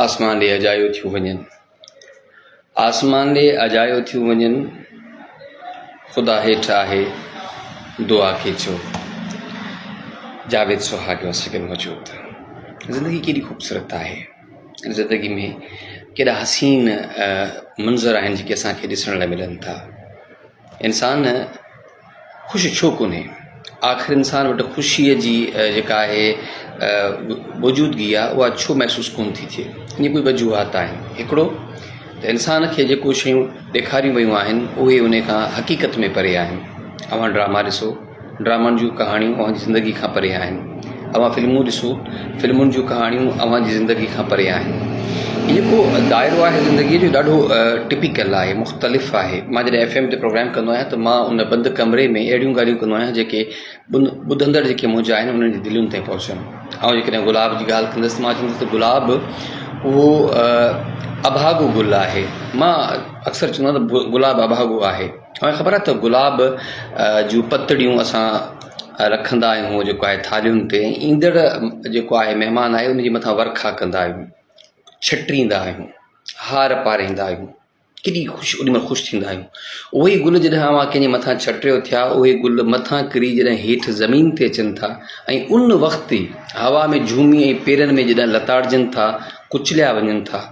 آسمان ڏي اجايو ٿيون وڃن. آسمان ڏي اجايو ٿيون وڃن. خدا هيٺ آهي دعا کي چئو. جاويد سهاڳ اسان گڏ موجود. زندگي ڪيڏي خوبصورت آهي. زندگي ۾ ڪيڏا حسين منظر آهن جيڪي اسان کي ڏسڻ لاء ملن ٿا. انسان خوش ڇو ڪونهي؟ آخر انسان وٽ خوشيء جي جيڪا آهي موجودگي آهي اها ڇو محسوس ڪونه ٿي ٿئي؟ ان جي ڪجهه وجوهات آهن. هڪڙو ته انسان کي جيڪو شيون ڏيکاريون ويون آهن اهي ان کان حقيقت ۾ پري آهن. اوهان ڊراما ڏسو، ڊرامن جون ڪهاڻيون اوهان جي زندگي کان پري آهن. اوهان فلمون ڏسو، فلمن جون ڪهاڻيون اوهان جي زندگي کان پري آهن. هي جيڪو دائرو آهي زندگيء جو ڏاڍو ٽپيڪل آهي، مختلف آهي. مان جڏهن ايف ايم تي پروگرام ڪندو آهيان ته مان ان بند ڪمري ۾ اهڙيون ڳالهيون ڪندو آهيان جيڪي ٻڌندڙ جيڪي منهنجا آهن انهن جي دلين تائين پهچن. آئون جيڪڏهن گلاب جي ڳالهه ڪندس ته مان چوندس ته گلاب اهو اڀاڳو گل آهي. مان اڪثر چوندو آهيان ته گلاب اڀاڳو آهي. اوهان کي خبر آهي ته گلاب جون پتڙيون اسان رکندا آهيون جيڪو آهي ٿالهين تي ۽ ايندڙ جيڪو آهي مهمان آهي ان جي مٿان ورکا ڪندا آهيون ڇٽريندا آهيون هار پاريندا آهيون ڪيڏي خوش اوڏي مهل خوش ٿيندا آهيون اهي ئي گل جڏهن اوهان ڪنهن جي مٿان ڇٽريو ٿيا اهي گل مٿان ڪري جڏهن هيٺ زمين تي اچن ٿا ۽ ان وقت ئي هوا ۾ جهومي ۽ پيرن ۾ جڏهن لتاڙجن ٿا ڪچليا وڃن ٿا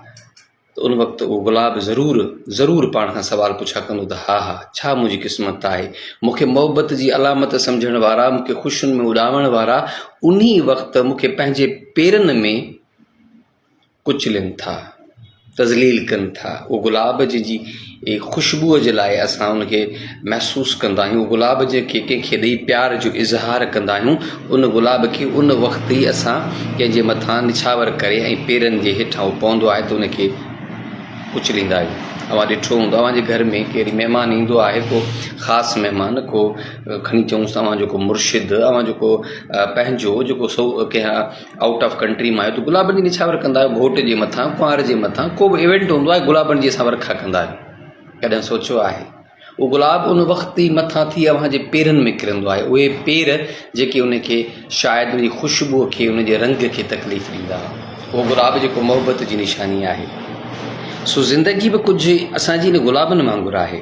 ته ان وقت اهو گلاب ضرور ضرور پاڻ کان سوال پڇا ڪندو ته ها ها ڇا منهنجي قسمت آهي مون کي محبت جي علامت سمجهڻ وارا مون کي خوشين ۾ اڏامڻ وارا انهي وقت مون کي پنهنجي پيرن ۾ ڪچلين ٿا تذليل ڪن ٿا اهو گلاب جنهن جي خوشبوء جي لاء اسان ان کي محسوس ڪندا آهيون گلاب جنهن کي ڪنهن کي ڏئي پيار جو اظهار ڪندا آهيون ان گلاب کي ان وقت ئي اسان ڪنهن جي مٿان نڇاور ڪري ۽ پيرن جي هيٺان اهو پوندو آهي ته ان کي ڪچليندا آهيون اوهان ڏٺو هوندو اوهان جي گهر ۾ ڪير مهمان ايندو آهي ڪو خاص مهمان ڪو کڻي چئونس ته اوهان جو ڪو مرشد اوهان جو ڪو پنهنجو جيڪو سو ڪنهن آئوٽ آف ڪنٽري مان آيو ته گلابن جي نڇاور ڪندا آهيو گهوٽ جي مٿان ڪنوار جي مٿان ڪو به ايونٽ هوندو آهي گلابن جي اسان ورکا ڪندا آهيون ڪڏهن سوچيو آهي اهو گلاب ان وقت ئي مٿان ٿي اوهان جي پيرن ۾ ڪرندو آهي. اهي پير جيڪي ان کي شايد ان جي خوشبوء کي ان جي رنگ کي تڪليف ڏيندا. اهو گلاب جيڪو محبت جي نشاني آهي. سو زندگي به ڪجهه اسان جي ان گلابن وانگر آهي.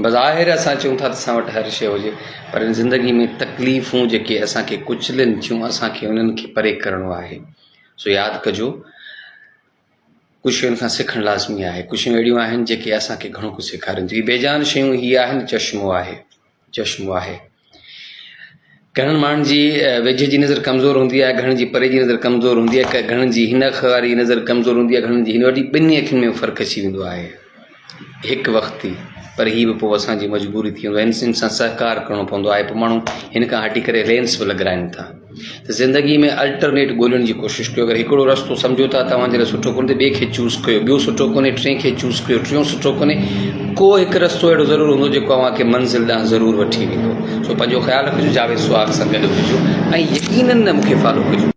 بظاهر اسان چئون ٿا ته اسان وٽ هر شيء هجي پر ان زندگي ۾ تڪليفون جيڪي اسان کي ڪچلن ٿيون اسان کي انهن کي پري ڪرڻو آهي. سو ياد ڪجو. ڪجهه شين کان سکڻ لازمي آهي. ڪجهه شيون اهڙيون آهن جيڪي اسان کي گهڻو ڪجهه سيکارين ٿيون. هي بيجان شيون هي آهن چشمو آهي. چشمو آهي. گهڻن ماڻهن جي ويجهي جي نظر ڪمزور هوندي آهي، گهڻن جي پري جي نظر ڪمزور هوندي آهي، گهڻن جي هن اک واري نظر ڪمزور هوندي آهي، گهڻن جي هن واري ٻنهي اکين ۾ فرق اچي ويندو آهي. هڪ وقت ئي پر هي به پوء اسان جي مجبوري ٿي ويندو آهي ان سان سهڪار ڪرڻو پوندو آهي پوء ماڻهو هن کان هٽي ڪري لينس به لڳرائين ٿا ته زندگي ۾ الٽرنيٽ ڳولڻ جي ڪوشش ڪيو اگر هڪڙو رستو سمجهو ٿا توهان جي لاء سٺو ڪونهي ته ٻئي کي چوز ڪيو ٻيو سٺو ڪونهي ٽئين کي چوز ڪيو ٽيون سٺو ڪونهي ڪو هڪ رستو اهڙو ضرور هوندو جيڪو اوهان کي منزل ڏانهن ضرور وٺي ويندو سو پنهنجو خيال رکجو جاويد سهاڳ سان گڏ هجو ۽ يقينن مون کي فالو ڪجو.